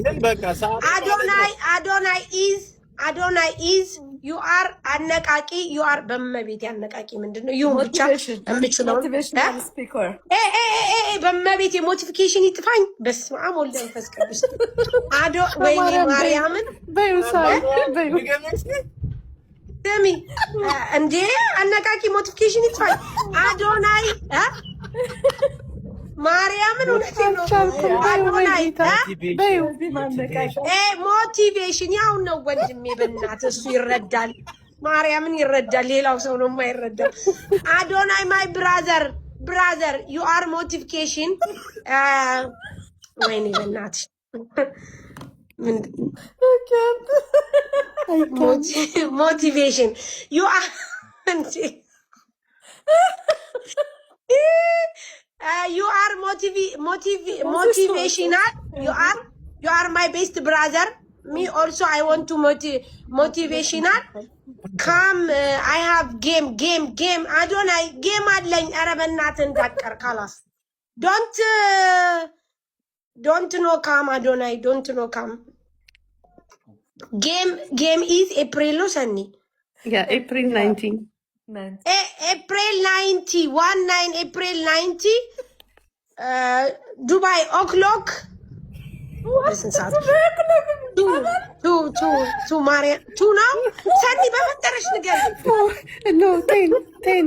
ግን በቃ ሳሪ ማለት ነው። አዶናይ፣ አዶናይ is፣ አዶናይ is, you are አነቃቂ፣ you are በመቤት አነቃቂ ምንድን ነው? ይሁን ብቻ የምችለውን Motivational speaker. ኤ ኤ ኤ ኤ፣ በመቤት የ motification ይጥፋኝ። በስመ አብ ወልድ መንፈስ ቅዱስ አዶ ወይኔ ማርያምን። በይው ሳሪ፣ በይው። ድገሚ እስኪ። ስሚ እንዴ፣ አነቃቂ motification ይጥፋኝ። አዶናይ እ? ማርያምን እውነቴን ነው። አልቻልኩም። በይው። አዶናይ በጌታ እ? በይው። Motivation ያው ነው ወንድሜ፣ በእናትህ እሱ ይረዳል፣ ማርያምን ይረዳል። ሌላው ሰው ነው የማይረዳው። አዶናይ my brother, brother, you are motivation። ወይኔ በእናትሽ፣ motivation you are እንዴ፣ you are motivational, you are my best brother. Me also, I want to motivational. Come, I have game, game, game. አዶናይ game አለኝ። ኧረ በእናትህ እንዳትቀር። ካላስ don't no come. አዶናይ don't no come. Game, game is April ነው ሰኒ? Yeah, April 19. April 19, 19, April 19, ዱባይ o'clock። በስንት ሰዓት? Two, two, two፣ ማርያም two ነው። ሰኒ በፈጠረሽ ንገሪኝ። No, 10, 10.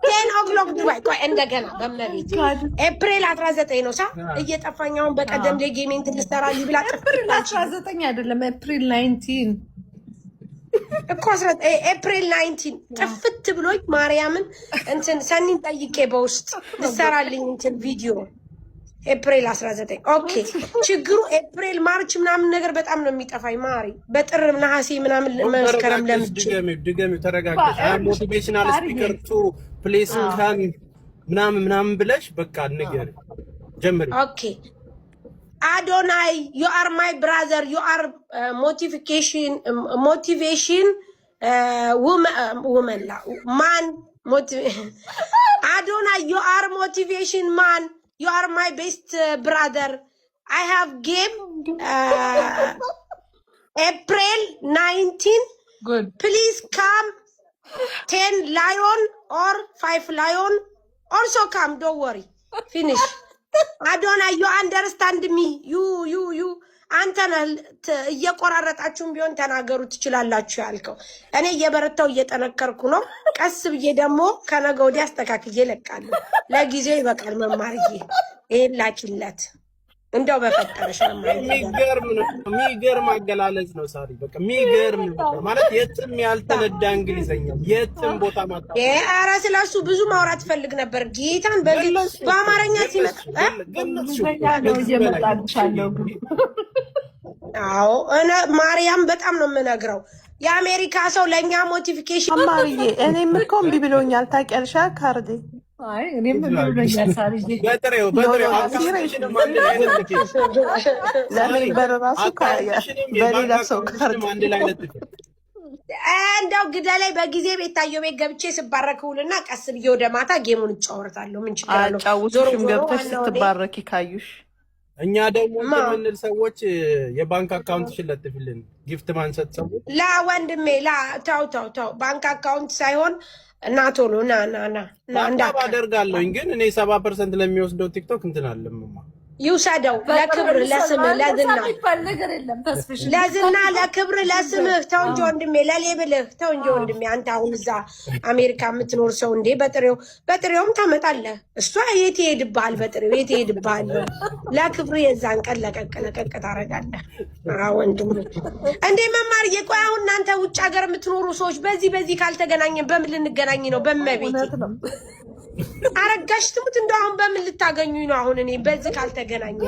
10 o'clock ዱባይ። ቆይ እንደገና በመቤት ኤፕሪል 19 ነው ሳ እየጠፋኝ አሁን በቀደም ላይ game ኤን ልሰራ ብላ ኤፕሪል 19 አይደለም፣ ኤፕሪል 19። እኮ ኤፕሪል 19 ጥፍት ብሎኝ ማርያምን እንትን ሰኒን ጠይቄ በውስጥ ልሰራልኝ እንትን ቪዲዮ ኤፕሪል 19። Okay፣ ችግሩ April፣ March ምናምን ነገር በጣም ነው የሚጠፋኝ። ማሪ በጥር ነሐሴ ምናምን መስከረም ለምቼ ድገሚው፣ ድገሚው፣ ተረጋግተሽ motivational speaker to please come ምናምን ምናምን ብለሽ በቃ ንገሪ፣ ጀምሪ። Okay፣ አዶናይ, you are my brother, you are motivation, motivation woman man. አዶናይ, you are motivation man, you are my best brother. I have game April 19. Good. Please come. 10 lion or 5 lion also come, don't worry. Finish. አዶናይ, you understand me? You, you, you አንተ ነህ እየቆራረጣችሁም ቢሆን ተናገሩ ትችላላችሁ ያልከው። እኔ እየበረታው እየጠነከርኩ ነው። ቀስ ብዬ ደግሞ ከነገ ወዲያ አስተካክዬ እለቃለሁ። ለጊዜው ይበቃል። መማርዬ ይሄን ላኪለት እንደው በፈጠረሽ መማር። የሚገርም ነው። የሚገርም አገላለጽ ነው። ሳሪ በቃ የሚገርም ነው። በቃ ማለት የትም ያልተነዳ እንግሊዘኛ የትም ቦታ ማጣ ኧረ ስለሱ ብዙ ማውራት ፈልግ ነበር። ጌታን በአማርኛ ሲመጣ እ? ገለጽሽው። እንግሊዝኛ ነው እየመጣልሻለሁ ግን። አዎ እነ ማርያም በጣም ነው የምነግረው። የአሜሪካ ሰው ለእኛ motification አማርዬ እኔም እኮ እምቢ ብሎኛል ታውቂያለሽ ካርዴ። አይ እኔም እምቢ ብሎኛል ሳርዬ። በጥሬው በጥሬው No, no. Account ሽንም አንድ ላይ ለጥፊ። ለምን በራሱ Account ሽንም በሌላ የባንክ ሰው account ሽንም ካርድ አንድ ላይ ለጥፊ። እንደው ግደላይ በጊዜ ቤታየው ቤት ገብቼ ስባረክ ውልና ቀስ ብዬ ወደ ማታ game ኡን እጫወታለሁ። ምን ችግር አለው? ዞሮ አጫውትሽም ዞሮ ገብተሽ ዋናው እኔ ስትባረኪ ካዩሽ። እኛ ደግሞ ማ የምንል ሰዎች የባንክ account ሽን ለጥፊልን። Gift ማንሰጥ ሰዎች። ላ ወንድሜ ላ፣ ተው ተው ተው፣ bank account ሳይሆን እና ቶሎ ና ና ና ና። Tap እንዳትቀር። አደርጋለሁኝ ግን እኔ 70% ለሚወስደው ቲክቶክ እንትን አለምማ። ይውሰደው ለክብር ለስምህ ለዝና የሚባል ነገር የለም ተስፍሽ። ለዝና ለክብር ለስምህ ተው እንጂ ወንድሜ፣ ለ level ህ ተው እንጂ ወንድሜ። አንተ አሁን እዛ አሜሪካ የምትኖር ሰው እንዴ በጥሬው በጥሬውም ታመጣለህ። እሷ የት ይሄድብሃል? በጥሬው የት ይሄድብሃል? ለክብር የዛን ቀን ለቀቅ ለቀቅ ታደርጋለህ። አዎ ወንድሜ። እንዴ መማርዬ፣ ቆይ አሁን እናንተ ውጭ ሀገር የምትኖሩ ሰዎች በዚህ በዚህ ካልተገናኘን በምን ልንገናኝ ነው? በመቤቴ እውነት ነው። አረጋሽ ትሙት እንደው አሁን በምን ልታገኙኝ ነው? አሁን እኔ በዚህ ካልተገናኘን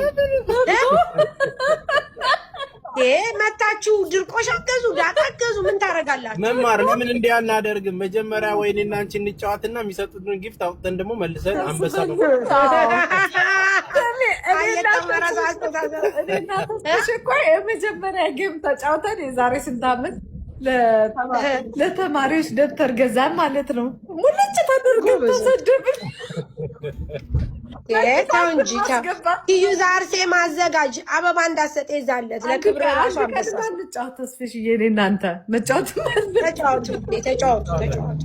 እ መታችሁ ድርቆሽ አገዙ ዳጣ አገዙ ምን ታደርጋላችሁ? መማር ለምን እንዲህ አናደርግም? መጀመሪያ ወይ እኔና አንቺ እንጫወትና የሚሰጡትን gift አውጥተን ደግሞ መልሰን አንበሳ ነው። አየጠመረ ሰው አስተሳሰብ። እኔና ተስፍሽ እኮ የመጀመሪያ game ተጫውተን የዛሬ ስንት ዓመት ለተማሪዎች ደብተር ገዛን ማለት ነው። ሙልጭ ተደርገን ተሰደብን። ተው እንጂ ተው። ትዩ ዛርሴ ማዘጋጅ አበባ እንዳሰጥ ይዛለት ለክብር ራሱ አንበሳ እንጫወት ተስፍሽዬ፣ እኔ እናንተ መጫወት ተጫወቱ፣ ተጫወቱ፣ ተጫወቱ።